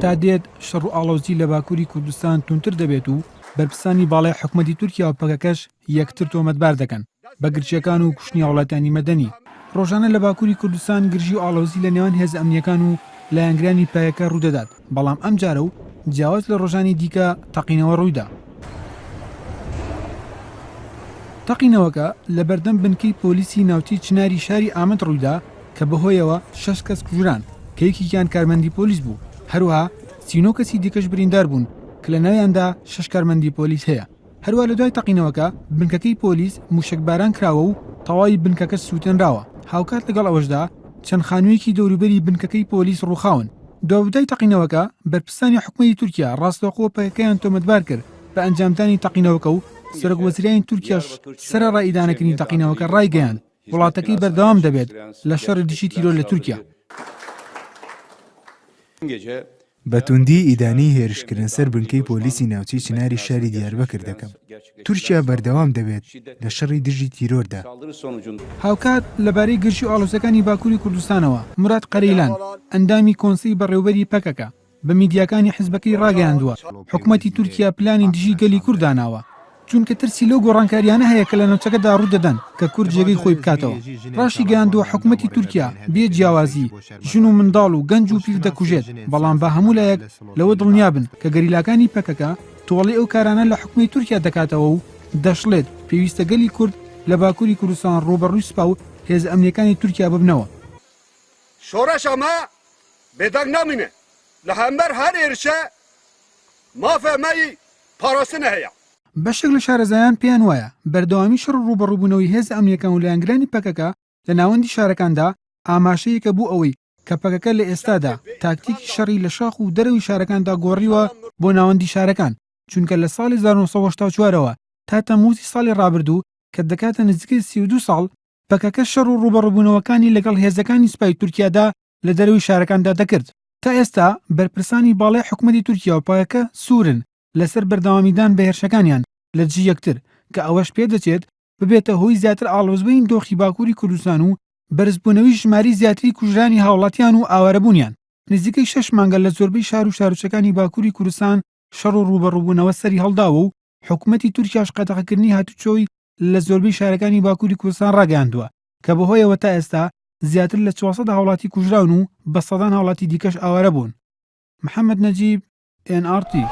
تا دێت شەڕ و ئاڵۆزی لە باکووری کوردستان توندتر دەبێت و بەرپرسانی باڵای حکومەتی تورکیا و پەکەکەش یەکتر تۆمەتبار دەکەن بە گرژییەکان و کوشتنی هاوڵاتیانی مەدەنی. ڕۆژانە لە باکووری کوردستان گرژی و ئاڵۆزی لە نێوان هێزە ئەمنییەکان و لایەنگرانی پەکەکە ڕوودەدات، بەڵام ئەمجارە و جیاواز لە ڕۆژانی دیکە تەقینەوە ڕوویدا. تەقینەوەکە لە بەردەم بنکەی پۆلیسی ناوچەی چناری شاری ئامەد ڕوویدا کە بەهۆیەوە شەش کەس کوژران کە یەکێکیان کارمەندی پۆلیس بوو، هەروەها 39 کەسی دیکەش بریندار بوون کە لەناویاندا شەش کارمەندی پۆلیس هەیە. هەروا لە دوای تەقینەوەکە بنکەکەی پۆلیس موشەکباران کراوە و تەواوی بنکەکە سووتێنراوە، هاوکات لەگەڵ ئەوەشدا چەند خانوویەکی دەوروبەری بنکەکەی پۆلیس ڕووخاون. دوابەدوای تەقینەوەکە بەرپرسانی حکومەتی تورکیا ڕاستەوخۆ پەکەکەیان تۆمەتبار کرد بە ئەنجامدانی تەقینەوەکە و سەرۆکوەزیرانی تورکیاش سەرەڕای ئیدانەکردنی تەقینەوەکە ڕایگەیاند وڵاتەکەی بەردەوام دەبێت لە شەڕی دژی تیرۆر لە تورکیا. بە توندی ئیدانەی هێرشکردنە سەر بنکەی پۆلیسی ناوچەی چناری شاری دیاربەکر دەکەم. تورکیا بەردەوام دەبێت لە شەڕی دژی تیرۆردا. هاوکات لەبارەی گرژی و ئاڵۆزییەکانی باکووری کوردستانەوە، موراد قەرەیلان، ئەندامی کۆنسەی بەڕێوەبەری پەکەکە، بە میدیاکانی حزبەکەی ڕاگەیاندووە، حکومەتی تورکیا پلانی دژی گەلی کورد داناوە، چونکە ترسی لەو گۆڕانکارییانە هەیە کە لە ناوچەکەدا ڕوودەدەن کە کورد جێگەی خۆی بکاتەوە. ڕاشیگەیاندووە، حکومەتی تورکیا بێ جیاوازی ژن و منداڵ و گەنج و پیر دەکوژێت، بەڵام با هەموو لایەک لەوە دڵنیابن کە گەریلاکانی پەکەکە تۆڵەی ئەو کارانە لە حکومەی تورکیا دەکاتەوە و دەشڵێت، پێویستە گەلی کورد لە باکووری کوردستان ڕووبەڕووی سوپا و هێزە ئەمنییەکانی تورکیا ببنەوە. شۆڕشا me bêdeng namîne. Li hember her êrişe mafê me yî parastinê heye. بەشێک لە شارەزایان پێیان وایە، بەردەوامی شەڕ و ڕووبەڕووبوونەوەی هێزە ئەمنییەکان و لایەنگرانی پەکەکە لە ناوەندی شارەکاندا ئاماژەیەکە بۆ ئەوەی کە پەکەکە لە ئێستادا تاکتیکی شەڕی لە شاخ و دەرەوەی شارەکاندا گۆڕیوە بۆ ناوەندی شارەکان، چونکە لە ساڵی 1984 ەوە تا تەمموزی ساڵی ڕابردوو کە دەکاتە نزیکەی 32 ساڵ پەکەکە شەڕ و ڕووبەڕووبوونەوەکانی لەگەڵ هێزەکانی سوپای تورکیادا لە دەرەوەی شارەکاندا دەکرد. تا ئێستا بەرپرسانی باڵای حکومەتی تورکیا و پەکەکە سوورن لەسەر بەردەوامیدان بە هێرشەکانیان لە دژی یەکتر، کە ئەوەش پێدەچێت ببێتە هۆی زیاتر ئاڵۆزبوونی دۆخی باکووری کوردستان و بەرزبوونەوەی ژمارەی زیاتری کوژرانی هاوڵاتیان و ئاوارەبوونیان. نزیکەی شەش مانگە لە زۆربەی شار و شارۆچکەکانی باکووری کوردستان شەڕ و ڕووبەڕووبوونەوە سەری هەڵداوە و حکومەتی تورکیاش قەدەغەکردنی هاتوچۆی لە زۆربەی شارەکانی باکووری کوردستان ڕاگەیاندووە کە بەهۆیەوە تا ئێستا زیاتر لە 400 هاوڵاتی کوژراون و بە سەدان هاوڵاتی دیکەش ئاوارە بوون. محەمەد نەجیب، ئێن ئاڕ تی.